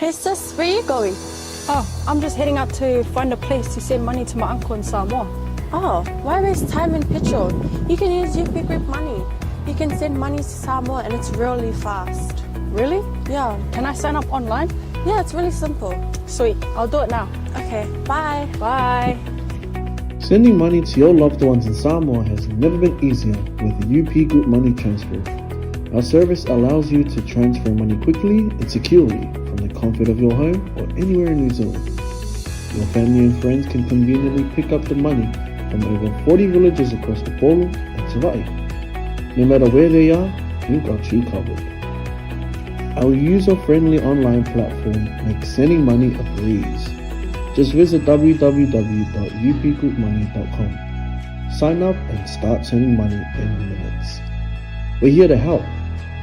Hey sis, where are you going? Oh, I'm just heading out to find a place to send money to my uncle in Samoa. Oh, why waste time and petrol? You can use UP Group Money. You can send money to Samoa and it's really fast. Really? Yeah. Can I sign up online? Yeah, it's really simple. Sweet, I'll do it now. Okay, bye. Bye. Sending money to your loved ones in Samoa has never been easier with UP Group Money Transfer. Our service allows you to transfer money quickly and securely from the comfort of your home or anywhere in New Zealand. Your family and friends can conveniently pick up the money from over 40 villages across Upolu and Savai'i. No matter where they are, we've got you covered. Our user-friendly online platform makes sending money a breeze. Just visit www.upgroupmoney.com. Sign up and start sending money in minutes. We're here to help.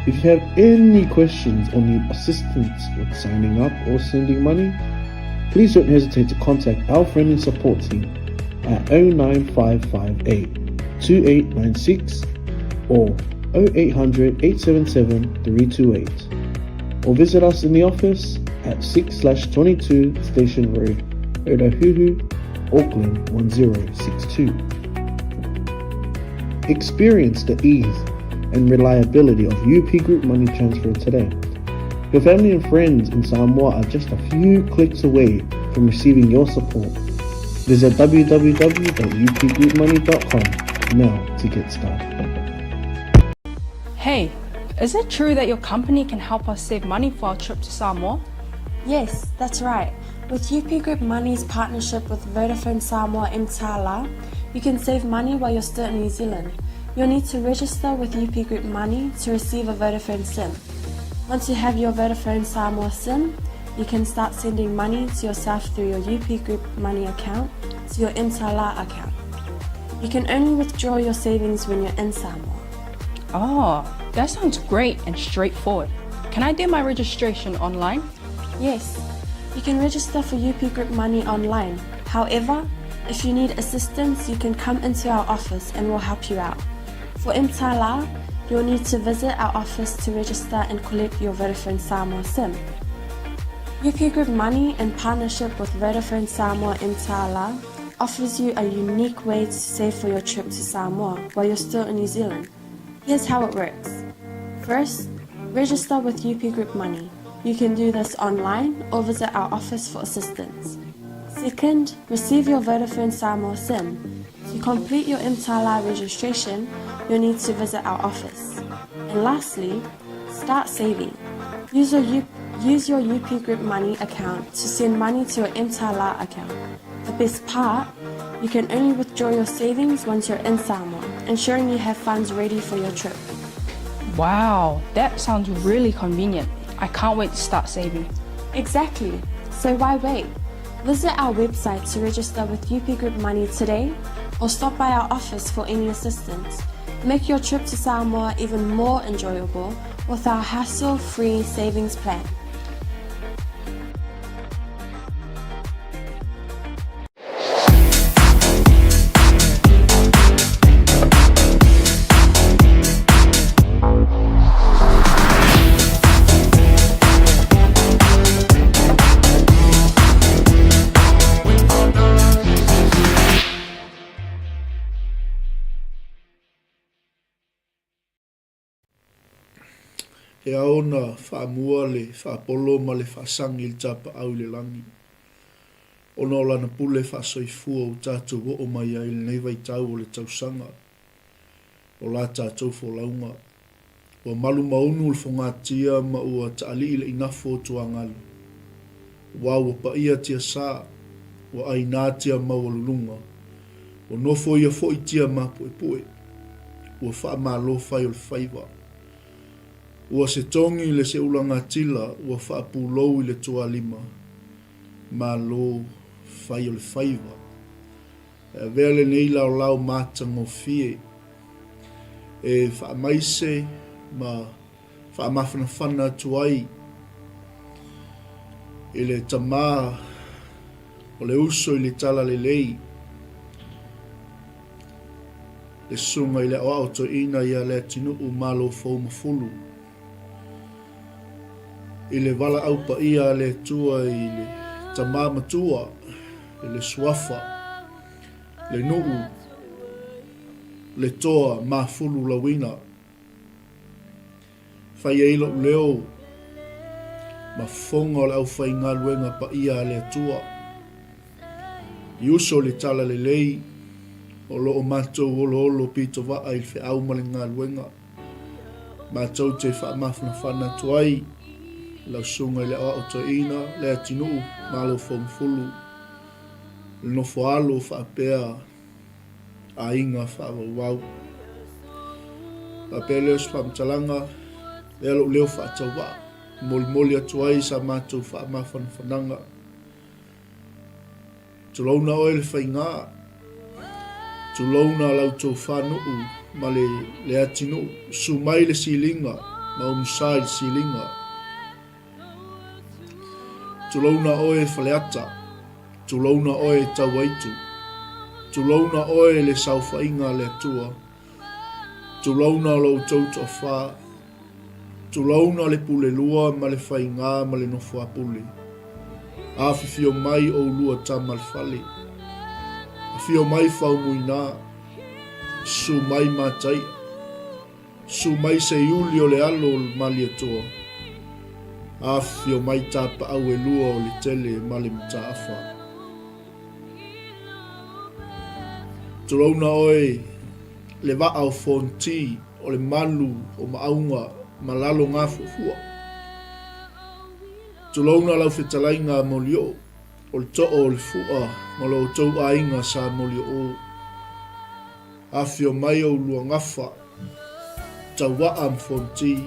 If you have any questions or need assistance with signing up or sending money, please don't hesitate to contact our friendly support team at 09558 2896 or 0800 877 328 or visit us in the office at 6 22 Station Road, Otahuhu, Auckland 1062. Experience the ease and reliability of UP Group Money Transfer today. Your family and friends in Samoa are just a few clicks away from receiving your support. Visit www.upgroupmoney.com now to get started. Hey, is it true that your company can help us save money for our trip to Samoa? Yes, that's right. With UP Group Money's partnership with Vodafone Samoa Mtala, you can save money while you're still in New Zealand. You'll need to register with UP Group Money to receive a Vodafone SIM. Once you have your Vodafone Samoa SIM, you can start sending money to yourself through your UP Group Money account to your Mtala account. You can only withdraw your savings when you're in Samoa. Oh, that sounds great and straightforward. Can I do my registration online? Yes, you can register for UP Group Money online. However, if you need assistance, you can come into our office and we'll help you out. For Mtala, you'll need to visit our office to register and collect your Vodafone Samoa SIM. UP Group Money, in partnership with Vodafone Samoa Mtala, offers you a unique way to save for your trip to Samoa while you're still in New Zealand. Here's how it works. First, register with UP Group Money. You can do this online or visit our office for assistance. Second, receive your Vodafone Samoa SIM. To complete your Mtala registration, you'll need to visit our office. And lastly, start saving. Use your, U- use your UP Group Money account to send money to your Mtala account. The best part, you can only withdraw your savings once you're in Samoa, ensuring you have funds ready for your trip. Wow, that sounds really convenient. I can't wait to start saving. Exactly. So why wait? Visit our website to register with UP Group Money today or stop by our office for any assistance. Make your trip to Samoa even more enjoyable with our hassle-free savings plan. E ao ona faamua le faapolo ma le faasagi i le tapaau i le lagi, ona o lana pule faasoifua ua tatou oo mai ai i lenei vaitau o le tausaga o la tatou folauga. Ua malu maunu le fogatia ma ua taalii le inafo o tuagalu. Ua ua paia tiasa, ua ainā tia maualuluga, ua nofoia foi tia mapuepue, ua faamalo fai o le faiva. Ua se togi le seulagatila ua faapulou i le tualima, malo fai o le faiva. E avea lenei laolao matagofie e faamaise ma faamafanafana atu ai i le tama o le uso i le talalelei, le susuga i le aoao toeaina ia Leatinuu Malo Foumafulu. I le valaau paia a le Atua i le Tama Matua, i le Suafa, le Nuu, le Toa Mafulu Lauina. Fai ai lou leo ma fofoga o le aufaigaluega paia a le Atua. I uso le talalelei o lo o matou oloolo pitovaa i le feau ma le galuega. Matou te faamafanafana atu ai lau susuga i le aoao toeaina, Leatinuu, Malo Fougafulu, le nofo alo faapea aiga faavauvau. Faapea lea o se faamatalaga, lea lou leo faatauvaa, molimoli atu ai sa matou faamafanafanaga. Tulouna oe le faigā, tulouna lau tofa nuu ma le Leatinuu, susu mai le siliga ma umusa i le siliga. Tulouna oe Faleata, tulouna oe Tauaitu, tulouna oe le saofaiga a le Atua, tulouna lo outou toafa, tulouna le pulelua ma le faigā ma le nofoapule. Afifio mai oulua tama le fale, afio mai Faumuina, susu mai Mataia. Susu mai Seiuli o le alo o le Malietoa, afifio mai tapaau e lua o Letele ma le Mataafa. Tulouna oe le vaa o Fonti o le malu o Maauga ma lalo gafuafua. Tulouna lau fetalaiga a Molioo o le too o le fua ma lo outou aiga sa Molioo. Afio mai ou lua gafa, Tauaa ma Fonti,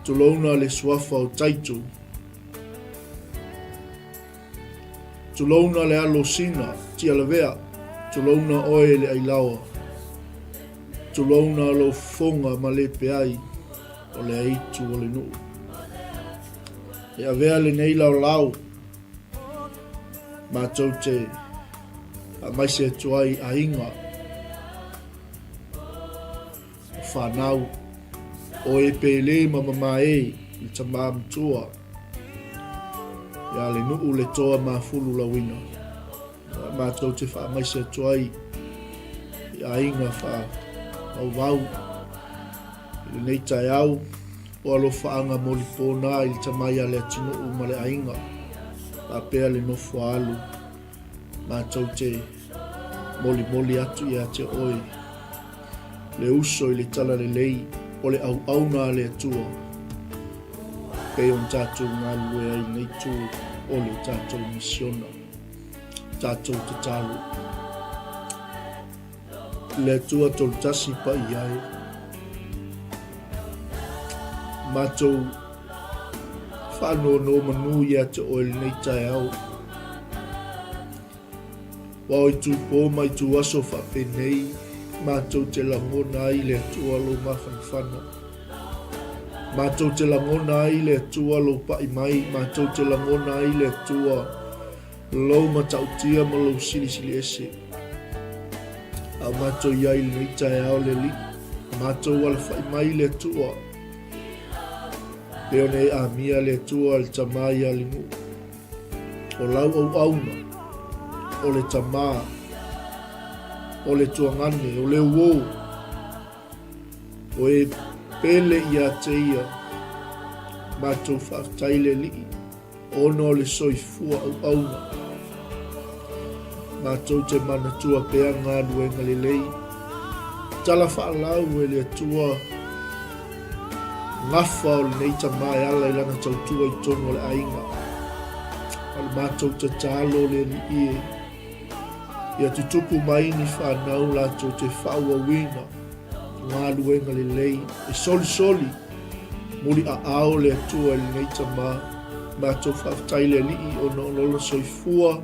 Tulouna le suafa o Taito, Tulouna le alo o Sina, Tialavea, Tulouna oe le Ailaoa, Tulouna lou fofoga ma le peai o le aitu o le nuu. E avea lenei laolao matou te Faamaise atu ai aiga o fanau o e pele ma mamae i tama matua ia le nuu le toa mafulu lauina. Matou te faamaise atu ai i aiga faavauvau i lenei taeao o alofaaga molipona i le tama ia Leatinuu ma le aiga faapea le nofo a alu. Matou te molimoli atu ia te oe le uso i le talalelei o le auauna a le Atua, pei ona tatou galulue ai i lenei itu o le tatou misiona. Tatou tatalo. Le Atua Tolutasi paia e. Matou faanonomanu ia te oe lenei taeao. Ua o itu pō ma itu aso faapenei, matou te lagona ai le Atua lou mafanafana. Matou te lagona ai le Atua lou pai mai, matou te lagona ai le Atua Lou matautia ma lou silisili ese. A o matou i ai i lenei taeao le Alii, matou alafai mai le Atua. Pei ona e amia le Atua le Tama ia Alinuu. O lau auauna, o le Tama, o le Tuagane, o le uō, o e pele ia te ia, matou faafetai le Alii. Ona o le soifua auauna, matou te manatua pea galuega lelei, tala faalau e le Atua, gafa o lenei tama e ala i lana tautua i totonu o le aiga. O le matou tatalo le Alii e, ia tutupu mai ni fanau latou te faaauauina galuega lelei e solisoli muli aao le Atua i lenei tama. Matou faafetai i le Alii ona o lona soifua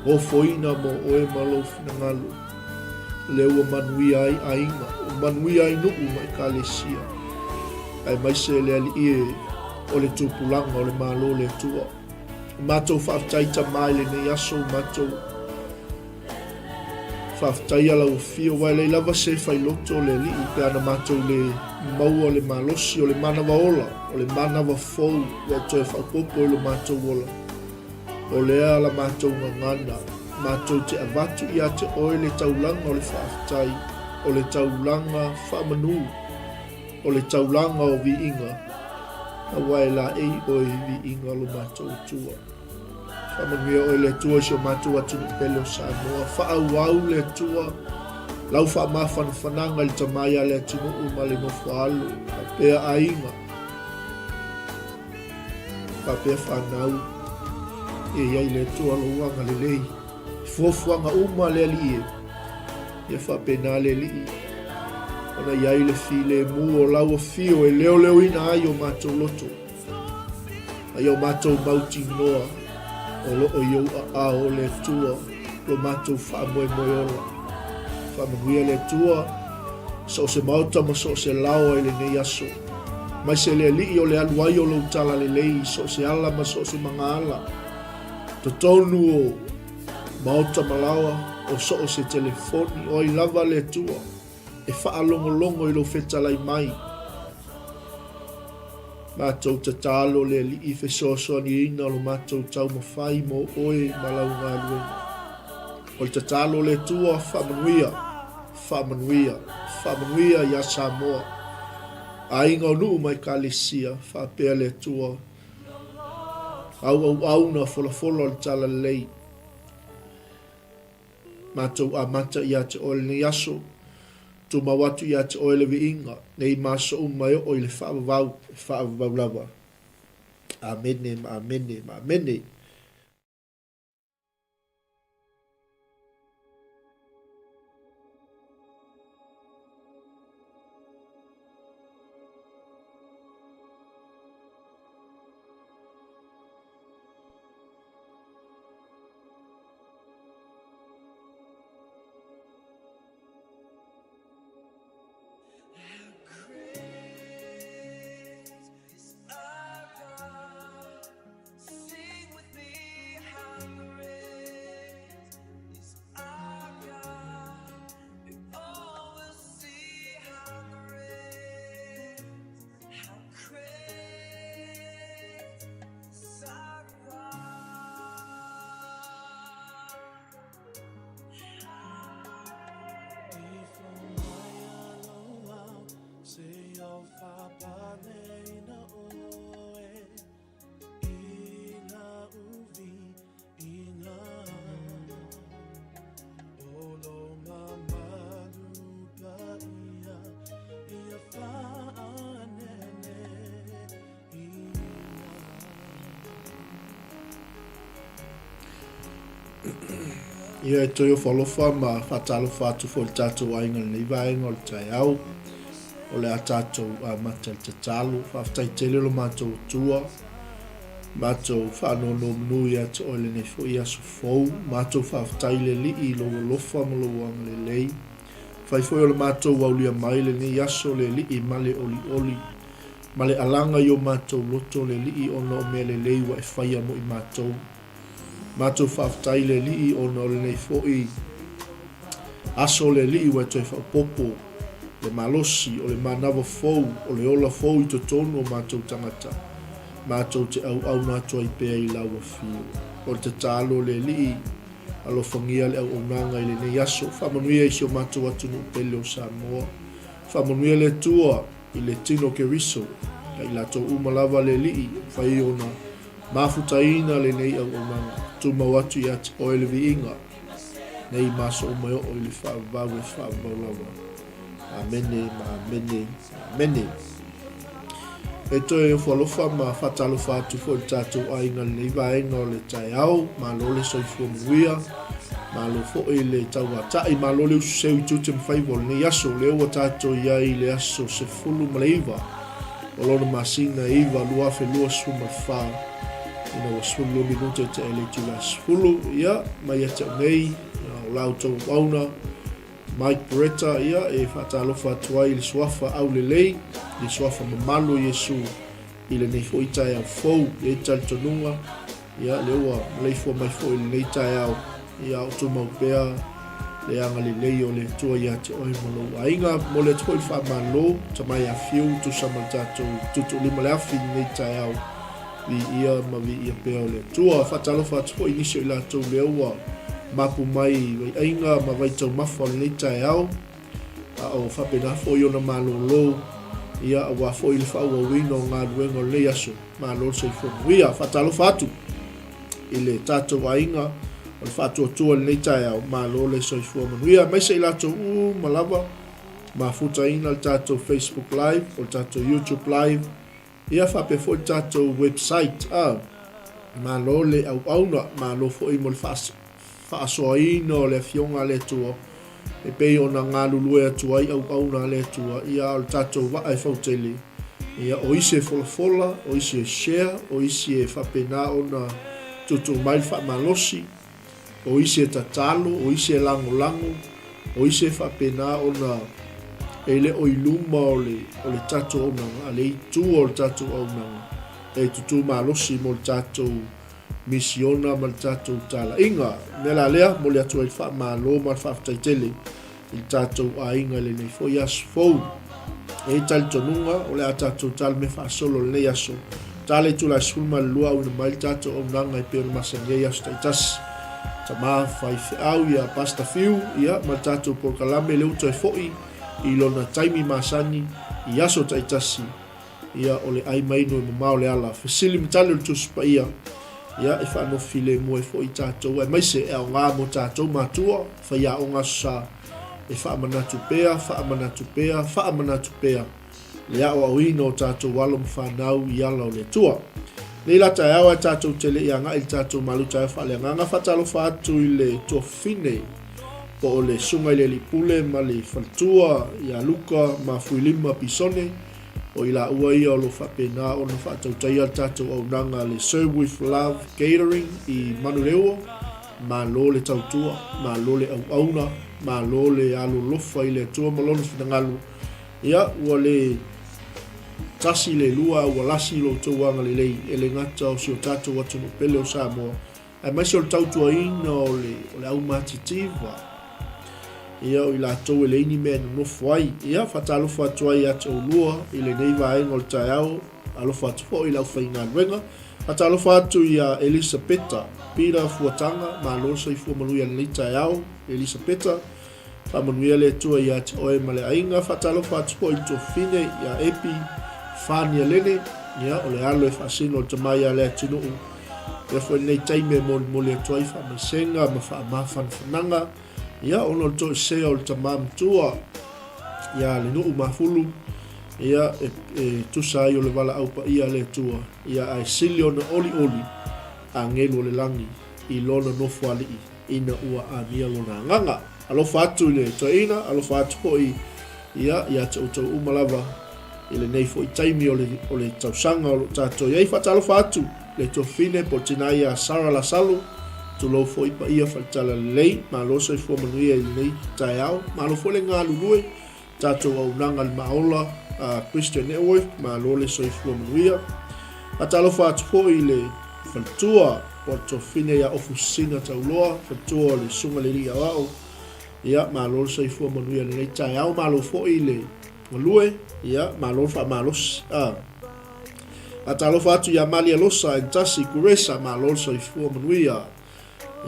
ofoina mo oe ma lou finagalo. Lea ua manuia ai aiga, ua manuia ai nuu ma ekalesia, aemaise le Alii e o le tupulaga o le Malo o le Atua. Matou faafetai tama i lenei aso, matou. Faafetai a lau afio, aua e leai lava se failoto o le Alii pe ana matou le maua le malosi o le manava ola, o le manava fou ua e toe faaopoopo i lo matou ola. O lea la matou gagana, matou te avatu ia te oe le taulaga o le faafetai, o le taulaga faamanu, o le taulaga o viiga, aua e laei oe i viiga lo matou Atua. Faamanuia oe le Atua i si o matou atunuu pele o Samoa. Faaauau le Atua lau faamafanafanaga i le tama ia le atunuu ma le nofo alo, faapea aiga, faapea fanau, ia i ai le Atua lou agalelei. I fuafuaga uma a le Alii e, ia faapena le Alii, ona i ai le filemu o lau afio e leoleoina ai o matou loto, a ia o matou mautinoa o lo o i ou aao o le Atua lo matou faamoemoe ola. Faamanuia le Atua so o se maota ma so o se laoa i lenei aso. Aemaise le Alii o le alu ai o lou talalelei i so o se ala ma so o se magaala. Totonu o maota ma laoa o so o se telefoni, o ai lava le Atua e faalogologo i lou fetalai mai. Matou tatalo le Alii i fesoasoaniina lo matou taumafai mo oe ma lau galuega. O le tatalo le Atua, faamanuia, faamanuia, faamanuia iā Samoa, aiga o nuu ma Ekalesia, faapea le Atua, auauauna folafola o le Talalelei. Matou amata ia te oe lenei aso, tumau atu ia te oe le viiga, nei ma aso uma e oo i le faavavau, e faavavau lava. Amene ma amene ma amene. Ia e toe ofo alofa ma faatalofa atu foi i le tatou aiga i lenei vaega o le taeao. O le a tatou amata i le tatalo. Faafetai tele lo matou Atua. Matou faanonomanu ia te oe lenei foi aso fou. Matou faafetai i le Alii i lou alofa ma lou agalelei. Fai foi o le matou aulia mai lenei aso le Alii ma le olioli ma le alaga i o matou loto le Alii ona o mea lelei ua e faia mo i matou. Matou faafetai i le Alii ona o lenei foi aso le Alii ua e toe faaopoopo le malosi o le manava fou o le ola fou i totonu o matou tagata. Matou te auauna atu ai pea i lau afio. O le tatalo le Alii, alofagia le auaunaga i lenei aso. Faamanuia i si o matou atunuu pele o Samoa. Faamanuia le Atua i le tino Keriso, ia i latou uma lava le Alii, fai ona mafutaina lenei auaunaga, tumau atu ia te oe le viiga, nei ma aso uma e oo i le faavavau e faavavau lava. Amene ma amene ma amene. E toe ofo alofa ma faatalofa atu foi i le tatou aiga i lenei vaega o le taeao. Malo le soifua manuia, malo foi le tauatai, malo le usu seu i tiute ma faiva o lenei aso. O lea ua tatou i ai i le aso 19 o lona masina e 9, 2024, ina ua 12 minute e tea i le itula 10. Ia, mai ia te au nei, o la outou auauna, Mike Beretta, ia, e faatalofa atu ai i le suafa aulelei, le suafa mamalu o Iesu i lenei foi taeao fou. E i ai talitonuga, ia, lea ua maleifua mai foi i lenei taeao, ia, a o tumau pea. Le agalelei o le Atua ia te oe ma lou aiga. Momoli atu foi le faamalo, tama ia Fiu, tusa ma le tatou tuutuulima le afi i lenei taeao. Viia ma viia pea o le Atua. Faatalofa atu foi i nisi o i latou lea ua mapu mai i vaiaiga ma vaitaumafa o lenei taeao, a o faapena foi ona malolo, ia, aua foi le faaauauina o galuega o lenei aso. Malo le soifua manuia. Faatalofa atu i le tatou aiga o le faatuatua i lenei taeao. Malo le soifua manuia. Aemaise i latou uma lava mafutaina le tatou Facebook Live, o le tatou YouTube Live, ia faapea foi le tatou website. Ah, malo le auauna, malo foi mo le faasoaina o le Afioga a le Atua e pei ona galulue atu ai auauna a le Atua, ia a o le tatou vaa e fautele, ia o isi e folafola, o isi e share, o isi e faapena ona tuutuu mai le faamalosi, o isi e tatalo, o isi e lagolago, o isi e faapena ona e le o i luma o le, o le tatou auaunaga, a le i tua o le tatou auaunaga, e tutū malosi mo le tatou misiona ma le tatou talaiga. O le mea la lea, momoli atu ai le faamalo ma le faafetai tele i le tatou aiga i lenei foi aso fou. E i ai talitonuga o le a tatou tala mea faasolo i lenei aso. Tala itula e 12 auina mai le tatou auaunaga e pei ona masani ai aso taitasi. Tama faifeau ia Pastor Fiu ia ma le tatou polokalame lea ua toe foi i lona taimi masani i aso taitasi Ia, o le ai mainu e mamao le ala. Fesili ma tali o le Tusi Paia, ia, e faanofo filemu ai foi tatou, aemaise e aoga mo tatou matua, faiaoga aso sa, e faamanatu pea, faamanatu pea, faamanatu pea le aoaoina o tatou alo ma fanau i ala o le Atua. Nei la taeao ae tatou te le i agai i le tatou malu taeao faaleagaga, faatalofa atu i le tuafafine po o le Susuga i le Alii Pule ma le Faletua ia Luka ma Fuilima Pisone, O i laua ia o lo o faapena ona faatautaia le tatou auaunaga le Serve With Love Catering i Manureua. Malo le tautua, malo le auauna, malo le alolofa i le Atua ma Lona finagalo. Ia, ua le tasi le lua a ua lasi lo outou agalelei e le gata o si o tatou atunuu pele o Samoa, Aemaise o le tautuaina o le, o le aumatitiva, ia, o i latou e leai ni mea e nonofo ai. Ia, faatalofa atu ai ia te oulua i lenei vaega o le taeao, alofa atu foi i le aufaigaluega. Faatalofa atu ia Elisapeta Peter Fuataga, malo le soifua manuia i lenei taeao, Elisapeta. Faamanuia le Atua ia te oe ma le aiga. Faatalofa atu foi i le tuafafine ia Epi Fanialele, ia, o le alo e faasino le tama ia Leatinuu. Ia foi lenei taimi e molimoli atu ai faamaisega ma faamafanafanaga, ia, ona o le toesea o le tama matua ia Lenuu Mafulu, ia, e, e tusa ai o le valaau paia a le Atua, ia, ae sili ona olioli agelu o le lagi i lona nofoalii. ina ua amia lona agaga. Alofa atu i le toeaina, alofa atu foi ia ia te outou uma lava i lenei foi taimi o le, o le tausaga o lo o tatou i ai. Faatalofa atu le tuafafine po o le tina ia Sarah Lasalo, tulou foi paia faletala lelei, malo soifua manuia i lenei taeao, malo foi le galulue Tatou auaunaga le Maaola Christian Network, malo le soifua manuia. Faatalofa atu foi i le faletua po o le tuafafine ia Ofu Sina Tauloa, faletua o le Susuga i le Alii Aoao. Ia, malo le soifua manuia i lenei taeao, malo foi le galue, ia, malo le faamalosi. Ah. Faatalofa atu ia Malia Losa Entasi Kuresa, malo le soifua manuia.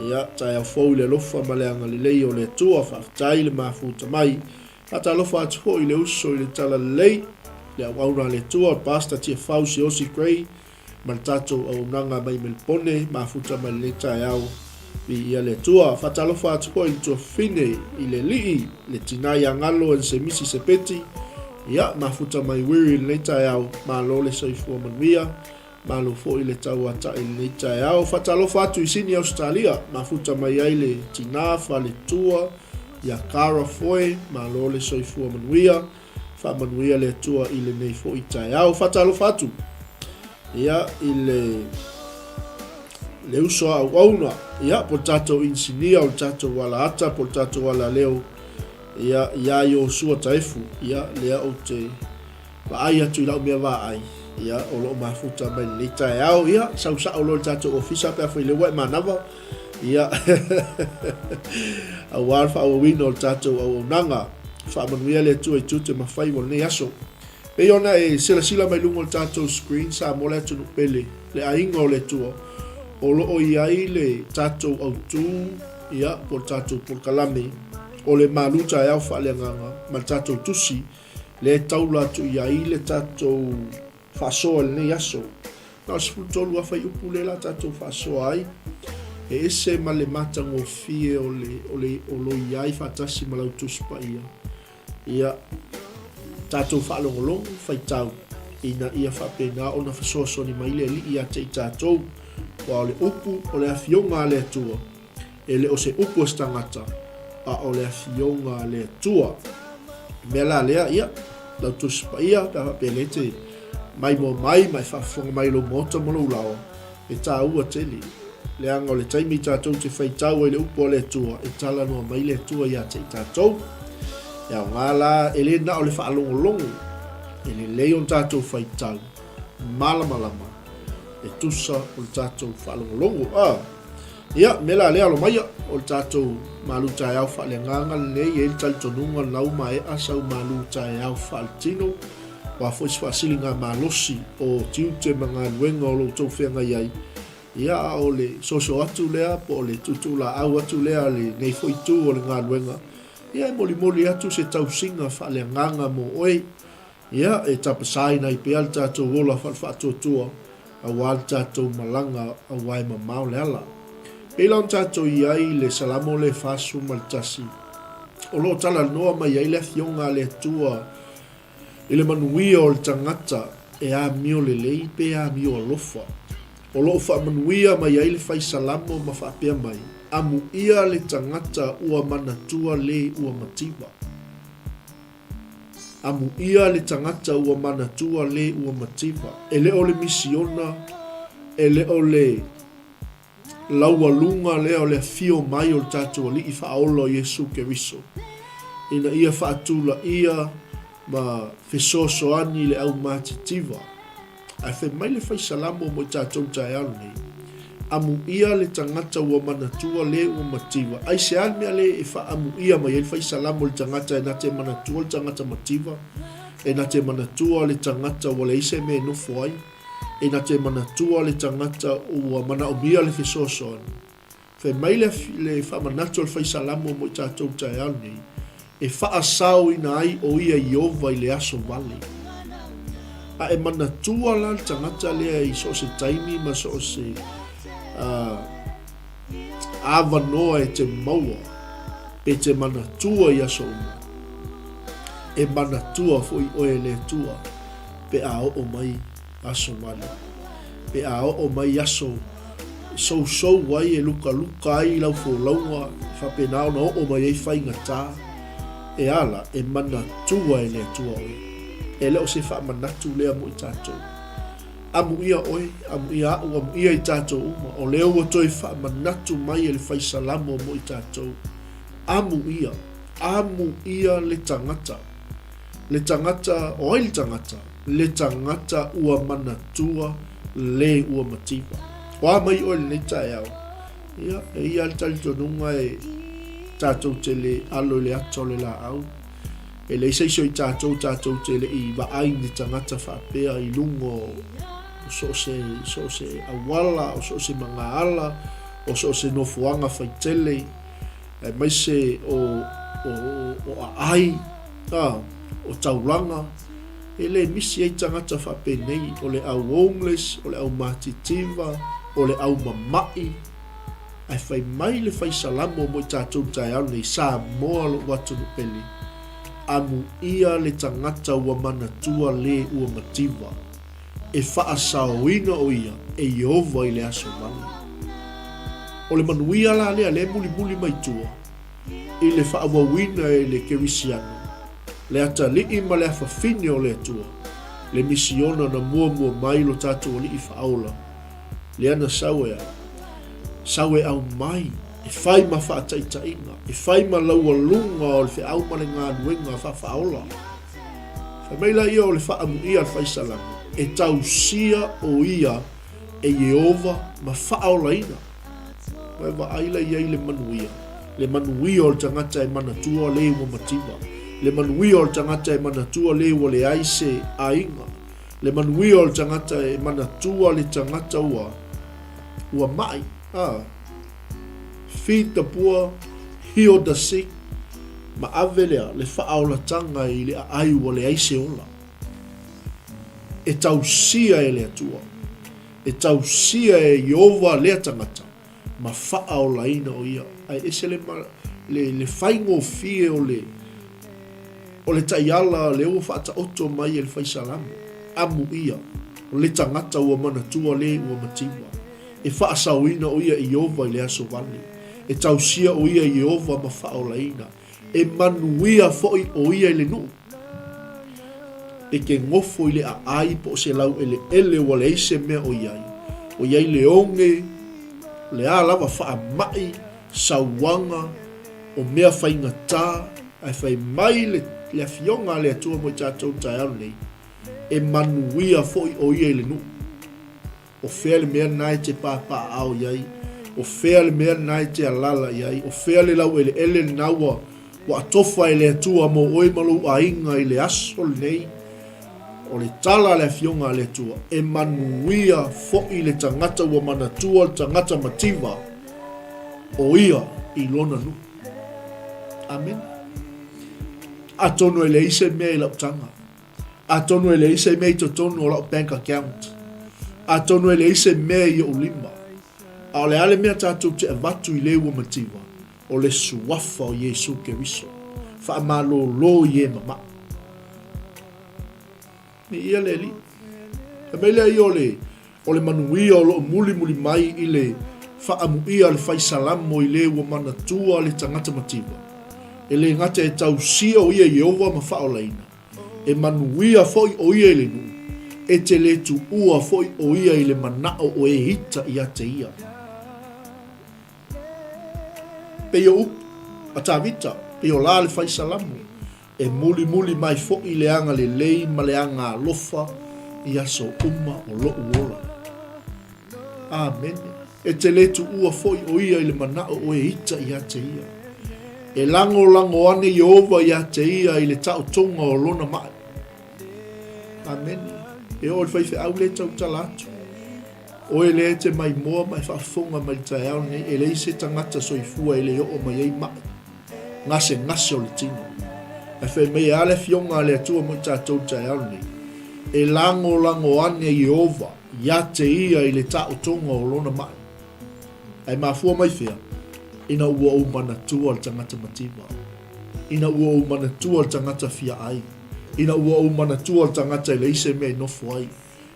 Ia, taeao fou i le alofa ma le agalelei o le Atua, faafetai le mafuta mai. Faatalofa atu foi i le uso i le talalelei, le auauna a le Atua, Pastor Tiafau Siaosi Gray, ma le tatou auaunaga mai Melipone, mafuta mai lenei taeao, viia le Atua. Faatalofa atu foi i le tuafafine, i le alii, le tina ia Galo and Semisi Sepeti, ia, mafuta mai Wiri i lenei taeao, malo le soifua manuia. Malo foi le tauata'i i lenei taeao. Faatalofa atu i Sini Ausetalia, mafuta mai ai le tina faletua ia Cara Foe, malo le soifua manuia, faamanuia le Atua i lenei foi taeao. Faatalofa atu ia i le le uso a auauna, ia po le tatou inisinia o le tatou alaata po le tatou alaleo, ia ia Iosua Taefu, ia lea ou te Vaai atu i lau mea vaai, ia, o lo o mafuta mai lenei taeao, ia, sau sao loa i le tatou ofisa pe afai o lea ua e manava. Ia, aua le faaauauina o le tatou auaunaga. Faamanuia le Atua i tiute ma faiva o lenei aso. Pei ona e silasila mai luga o le tatou screen, Samoa le atunuu pele, le aiga o le Atua, o lo o i ai le tatou autu, ia, po o le tatou polokalame, o le malu taeao faaleagaga ma le tatou tusi, lea e taula atu i ai le tatou faasoa i lenei aso. Na o le 13 lava fuaiupu lea la tatou faasoa ai, e ese ma le matagofie o le, o le, o lo i ai faatasi ma lau Tusi Paia. Ia tatou faalogologo, faitau, ina ia faapena ona fesoasoani mai le Alii ia te i tatou, aua o le upu o le Afioga a le Atua, E le o se upu a se tagata, a o le Afioga a le Atua. O le mea la lea, ia, lau Tusi Paia, pe a faapea lea e te maimoa mai ma e faafofoga mai i lou maota ma lou laoa, e taua tele, leaga o le taimi tatou te faitau ai i le upu a le Atua, e talanoa mai le Atua ia te i tatou. E aoga la, e le na o le faalogologo, e lelei ona tatou faitau malamalama e tusa o le tatou faalogologo. A. Ia, mea la lea alo maia, o le tatou malu taeao faaleagaga lenei, e i ai le talitonuga lau maea sau malu taeao faaletino, o a foi se faasiliga malosi o tiute ma galuega o lo outou feagai ai, ia, a o le soso atu lea po o le tuutuulaau atu lea a lenei foi itu o le galuega, ia, e molimoli atu se tausiga faaleagaga mo oe. Ia, e tapasaina ai pea le tatou ola faale-faatuatua aua le tatou malaga aua e mamao le ala. Pei la ona tatou i ai i le Salamo lea 41, o lo o talanoa mai ai le Afioga a le Atua i le manuia o le tagata e amio lelei pe amio alofa. O lo o faamanuia mai ai le fai Salamo ma faapea mai, Amuia le tagata ua manatua le ua mativa. Amuia le tagata ua manatua le ua mativa, e le o le misiona, e le o le laualuga lea o le afio mai o le tatou Alii Faaola o Iesu Keriso, ina ia faatulaia ma fesoasoani i le au matitiva. Ae fai mai le fai Salamo mo i tatou i taeao lenei, Amuia le tagata ua manatua le ua mativa. Aisea le mea le e faaamuia mai ai le fai Salamo i le tagata e na te manatua le tagata mativa, e na te manatua le tagata ua leai se mea e nofo ai, e na te manatua le tagata ua manaomia le fesoasoani? Fai mai le le faamanatu a le Fai Salamo mo i tatou i taeao lenei, e faasaoina ai o ia Ieova i le aso vale. A e manatua la le tagata lea i so o se taimi ma so o se uh, avanoa e te maua, pe te manatua i aso uma, e manatua foi oe e le Atua pe a oo mai aso vale. Pe a oo mai aso sousou ai e lukaluka ai lau folauga e faapena ona oo mai ai faigata, e ala e manatua e le Atua oe. E le o se faamanatu lea mo i tatou. Amuia oe, amuia au, amuia i tatou uma, o lea ua toe faamanatu mai e le Fai Salamo mo i tatou. Amuia, amuia le tagata. Le tagata, o ai le tagata? Le tagata ua manatua le ua mativa. O a mai oe i lenei taeao? Ia, e ia le talitonuga e tatou te le alo i le ata o le laau. E leai se isi o i tatou tatou te le i vaai ni tagata faapea i luga o so o se, so o se auala, o so o se magaala, o so o se nofoaga faitele, aemaise o, o, o aai, a, o taulaga. E le misi ai tagata faapenei, o le au homeless, o le au matitiva, o le au mama'i. Ae fai mai le fai Salamo mo i tatou i le taeao lenei, Samoa lou atunuu pele, amuia le tagata ua manatua le ua mativa, e faasaoina o ia e Ieova i le aso vale. O le manuia la lea, lea e mulimuli mai tua, i le faaauauina e le Kerisiano, le atalii ma le afafine o le Atua, le misiona na muamua mai lo tatou Alii Faaola, lea na sau e a? Sau e aumai, e fai ma faataitaiga, e fai ma laualuga o le feau ma le galuega faafaaola. Fai mai laia o le faamuia a le fai Salamo, e tausia o ia e Ieova ma faaolaina. Ua e vaai la i ai i le manuia, le manuia o le tagata e manatua le ua mativa, le manuia o le tagata e manatua le ua leai se aiga, le manuia o le tagata e manatua le tagata ua, ua maʻi, a. Feed the poor, heal the sick, ma ave lea le faaolataga i le aai ua leai se ola. E tausia e le Atua. E tausia e Ieova lea tagata, ma faaolaina o ia. Ae ese le, le, le faigofie o le, o le taiala lea ua faataoto mai e le fai Salamo, Amuia, le tagata ua manatua le ua mativa. E faasaoina o ia e Ieova i le aso vale. E tausia o ia e Ieova ma faaolaina. E manuia foi o ia i le nuu. E ke gofo i le aai po o se laueleele ua leai se mea o i ai. O i ai le oge, le a lava faamai, sauaga, o mea faigata, ae fai mai le, le Afioga a le Atua mo i tatou i le taeao lenei, e manuia foi o ia i le nuu. O fea le mea lena e te papaaao i ai? O fea le mea lena e te alaala i ai? O fea le laueleele lena ua ua atofa e le Atua mo oe ma lou aiga i le aso lenei? O le tala a le Afioga a le Atua, e manuia foi le tagata ua manatua le tagata mativa o ia i lona nuu. Amene. Atonu e leai se mea i lau taga. Atonu e leai se mea i totonu o lau bank account. Atonu e leai se mea i ou lima. A o le a le mea tatou te avatu i le ua mativa? O le suafa o Iesu Keriso. Faamalolo i e mamaʻi. Viia le Alii. Fai mai lea ia o le O le manuia o lo o mulimuli mai i le faaamuia a le fai Salamo i le ua manatua le tagata mativa, e le gata e tausia o ia Ieova ma faaolaina, e manuia foi o ia i le nuu, e te le tuua foi o ia i le manao o e ita ia te ia. Pei o upu a Tavita, pei o la le fai Salamo. E mulimuli mai foi le agalelei ma le agaalofa i aso uma o loʻu ola. Amene. E te le tuua foi o ia i le manao o e ita ia te ia. E lagolago ane Ieova ia te ia i le taotoga o lona maʻi. Amene. E oo i le faifeau lea e tautala atu. Oe lea e te maimoa ma e faafofoga mai i le taeao lenei, e leai se tagata soifua e le oo mai ai maʻi. Gasegase o le tino. Ae fai mai e a le Afioga a le Atua mo i tatou i le taeao lenei? E lagolago ane Ieova ia te ia i le taotoga o lona maʻi. Ae mafua mai fea? Ina ua ou manatua le tagata mativa. Ina ua ou manatua le tagata fia ai. Ina ua ou manatua le tagata e leai se mea e nofo ai.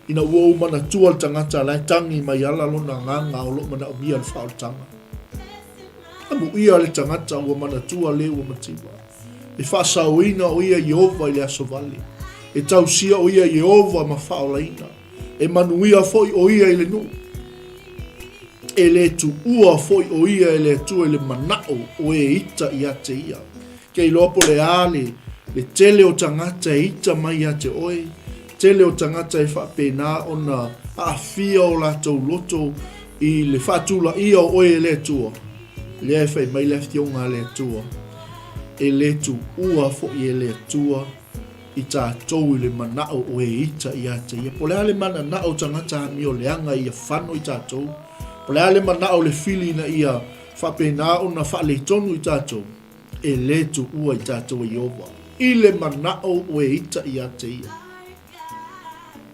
Ina ua ou manatua le tagata la e tagi mai ala lona agaga o loo manaomia le faaolataga. Amuia le tagata ua manatua le ua mativa. E faasaoina o ia Ieova i le aso vale. E tausia o ia Ieova ma faaolaina. E manuia foi o ia i le nuu. E le tuua foi o ia e le Atua i le manao o e ita ia te ia. Ke iloa po le a le, le tele o tagata e ita mai ia te oe, tele o tagata e faapena ona aafia o latou loto i le faatulaia o oe e le Atua, lea e fai mai le Afioga a le Atua, e le tuua foi e le Atua i tatou i le manao o e ita ia te ia. Po o le a le mananao o tagata amio leaga ia fano i tatou, po o le a le manao o le fili ina ia faapena ona faaletonu i tatou, e le tuua i tatou e Ieova, i le manao o e ita ia te ia.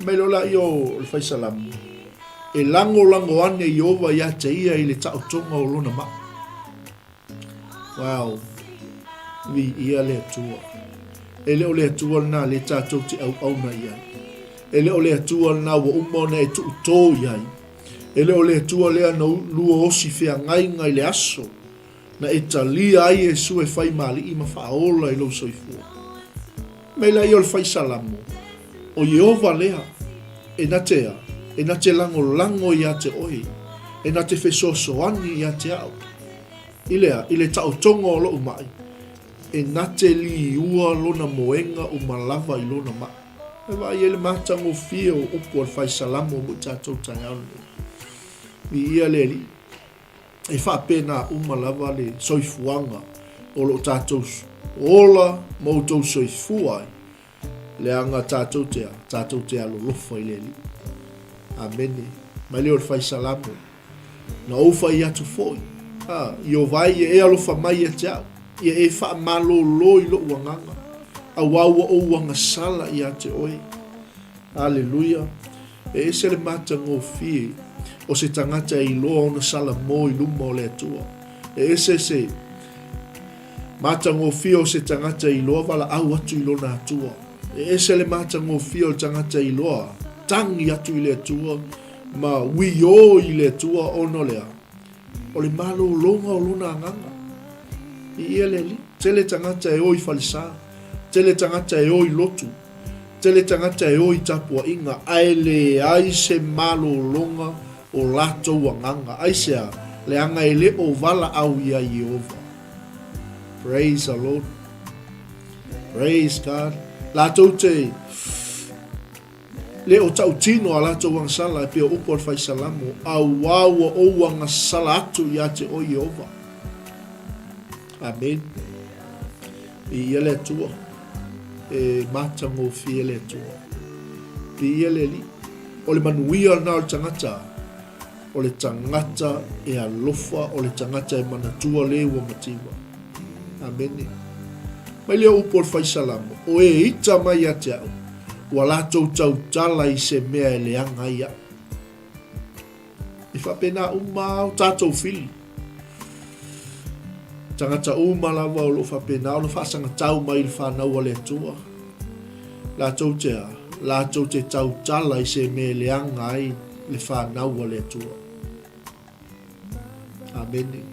Mai loa laia o le fai Salamo, E lagolago ane Ieova ia te ia i le taotoga o lona maa. Wow! Viia le Atua. E le o le Atua lena lea tatou te auauna i ai. E le o le Atua lena ua uma ona e tuutō i ai. E le o le Atua lea na lua osi feagaiga i le aso na e talia ai Iesu e fai ma Alii ma faaola i lou soifua. Mai laia o le fai Salamo, O Ieova lea, e na te a, e na te lagolago ia te oe, e na te fesoasoani ia te au. I le a, i le taotoga o loʻu maʻi, e na te liua lona moega uma lava i lona maʻi. E vaai ai le matagofie o upu a le fai Salamo mo i tatou taeao lenei. Viia le Alii. E faapena uma lava le soifuaga o lo o tatou ola ma outou soifua ai, leaga tatou te a? Tatou te alolofa i le Alii. Amene. Mai lea o le Fai Salamo, Na ou fai atu foi, a, Ieova e, ia e alofa mai ia te au, ia e faamalōlō i loʻu agaga, auā ua ou agasala ia te oe. Aleluia. E ese le matagofie o se tagata e iloa ona salamo i luma o le Atua. E ese se matagofie o se tagata e iloa valaau atu i lona Atua. E ese le matagofie o le tagata e iloa tagi atu i le Atua ma wiō i le Atua ona o le a? O le malōlōga o lona agaga. Viia le Alii. Tele tagata e o i falesa. Tele tagata e o i lotu. Tele tagata e o i tapuaiga, ae leai se malōlōga o latou agaga. Aisea? Leaga e le o valaau iā Ieova. Praise the Lord. Praise God. Latou te le o tautino a latou agasala e pei o upu a le Fai Salamo, Auā ua ou agasala atu iā te oe Ieova. Amen. Viia le Atua. E matagofie le Atua. Viia le Alii. O le manuia lena o le tagata, o le tagata e alofa, o le tagata e manatua le ua mativa. Amene. Mai lea upu o le Fai Salamo, o e ita mai ia te au, ua latou tautala i se mea e leaga ai au. E faapena uma o tatou fili. Tagata uma lava o lo o faapena ona faasagatau mai i le fanau a le Atua. Latou te a? Latou te tautala i se mea e leaga ai le fanau a le Atua. Amene.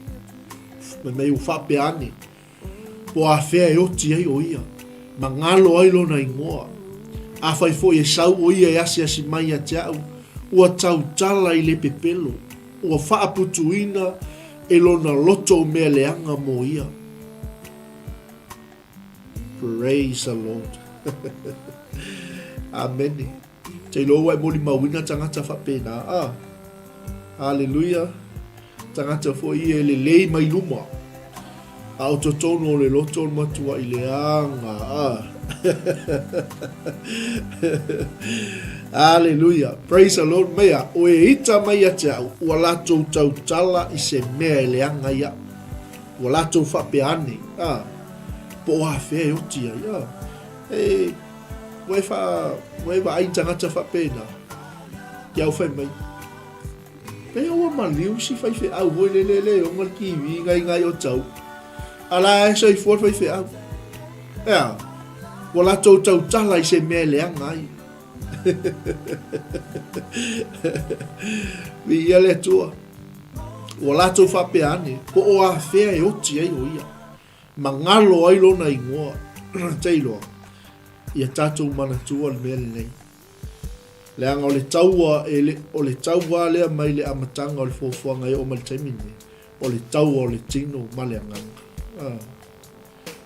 Fai mai ua faapea ane. Po afea e oti ai o ia, ma galo ai lona igoa. Afai foi e sau o ia e asiasi mai ia te au, ua tautala i le pepelo, ua faaputuina e lona loto o mea leaga mo ia. Praise the Lord. Amene. Te iloa ua e molimauina tagata faapena. Ah. Haleluia. Tagata foi ia e lelei mai luma. A o totonu o le loto o le matuaʻi leaga. Ah. Haleluia. Praise the Lord. Mea, o e ita mai ia te au, ua latou tautala i se mea e leaga ia. Ua latou faapea ane. Ah. Po o afea e oti ai. Ah. E, Ua e wha, ua e vaai tagata faapena, ki au whai mai. Pei ua maliu si faifeau foi le le le onga le kiwi ngai ngai o tau. Ala e soifua le faifeau. Ea, ua latou tautala i se mea e leaga ai. Viia le Atua. Ua latou faapea ane, po o afea e oti ai o ia. Magalo ai lona igoa. Te iloa, ia tatou manatua le mea lenei. Leaga o le taua e le, o le taua lea mai le amataga o le fuafuaga e oo mai le taimi lenei, o le taua o le tino ma le agaga. Ah.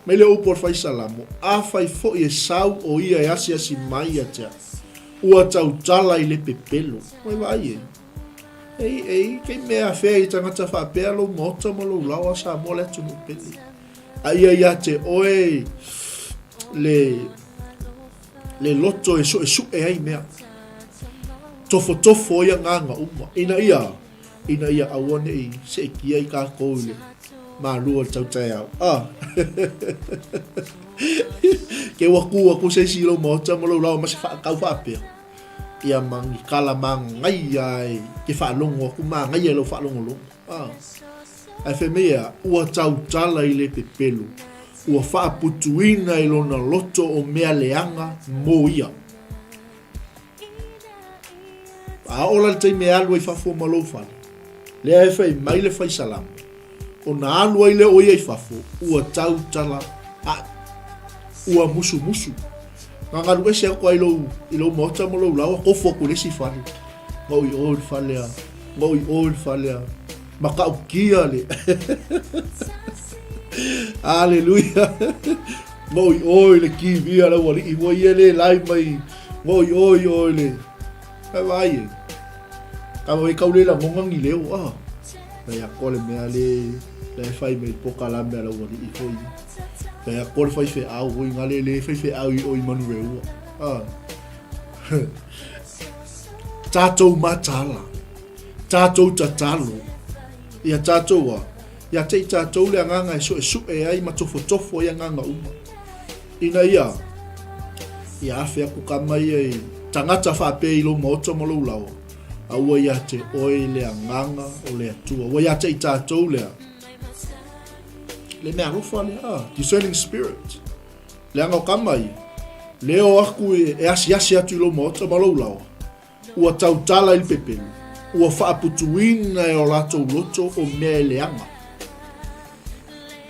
Mai le upu o le Fai Salamo, Afai foi e sau o ia e asiasi mai ia te au, ua tautala i le pepelo. Ua e vaai e? Ei, ei, kei mea afea i tagata faapea lou maota ma lou lao a Samoa le atunuu pele. A ia ia te oe le, le loto e suʻesuʻe ai mea. Tofotofo ai agaga uma. Ina ia, ina ia aua neʻi seʻetia ai kākou i le malua o le tautaeao. Ah. Ke ua kū aku se isi i lou maota ma lou lao ma se faakau faapea. Ia ma ni kala magaia e ke faalogo aku, magaia i lau faalogologo. A. Ae fai mai ea, ua tautala i le pepelo, ua faaputuina i lona loto o mea leaga mo ia. A oo la le taimi e alu ai fafo ma lou fale, lea e fai mai le fai salamo, Ona alu ai lea o ia i fafo, ua tautala aʻe, ua musumusu. Gagalu ese aku ai lou, i lou maota ma lou laoa, kofo aku i le isi fale. Gaʻu i o i le fale a, gaʻu i o i le fale a, makaʻukia le. Aleluia. Gaʻu i o i le TV a le aualiʻi, ua ia le lai mai, gaʻu i o i o i le, Ai vaai e. Ka wai kau le lagonga ni leo, ah. Fai ako le mea le la e fai mai pokalame a laualii foi. Fai ako le faifeau foi nga le le faifeau i o i Manureua. Ah. Tatou mataala. Tatou tatalo. Ia tatou a. Ia te i tatou le agaga e suesue ai ma tofotofo ai agaga uma. Ina ia, ia afe aku kama ia i tagata faapea i lou maota ma lou laoa, a ua ia te oe le agaga o le Atua. Ua ia te i tatou lea, le mea alofa lea, ah, discerning spirit. Leaga o kama ia, le o aku e asiasi atu i lou maota ma lou laoa, Ua tautala i le pepelu, ua faaputuina e o latou loto o mea e leaga.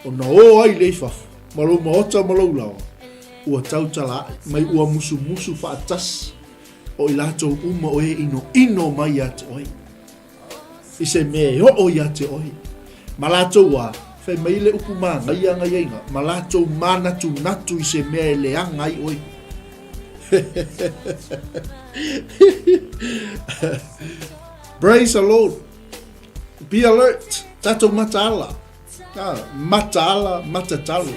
Ona o ai lea i fafo, ma lou maota ma lou laoa, ua tautala ae, mai ua musumusu faatasi o i latou uma o e inoino mai ia te oe. I se mea e oo ia te oe. Ma latou a, fai mai le upu mānaia gaiaiga, ma latou mānatunatu i se mea e leaga ai oe. Praise the Lord. Be alert. Tatou mataala. Ah, mataala, matatalo.